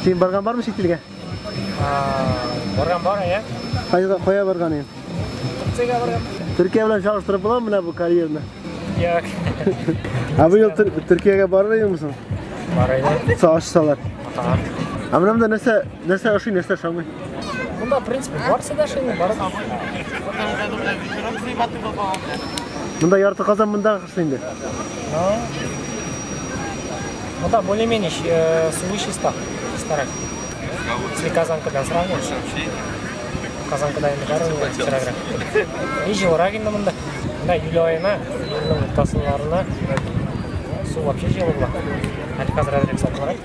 Син барган бармы чит илгә? Барган бар, әйе. Кайда кая барган идең? Турциягә барган. Төркия белән чагыштырып буламы менә бу карьерны? Юк. Ә бу ел Төркиягә барыр идеңме соң? Бар иде. Ачсалар. Ага. Ә менә монда нәрсә нәрсә ошый, нәрсә ошамый? Монда, в принципе, барысы да ошый, барысы. Монда ярты Казан монда кышты инде. Ну, монда более-менее суы чиста, чистарак. Если Казанка белән сравнивать. Казанкада инде барыбер чираграк. И җылырак инде монда. Монда июль аена, июльнең уртасыларына су вообще җылы була. Әле хәзер әзрәк салкынрак.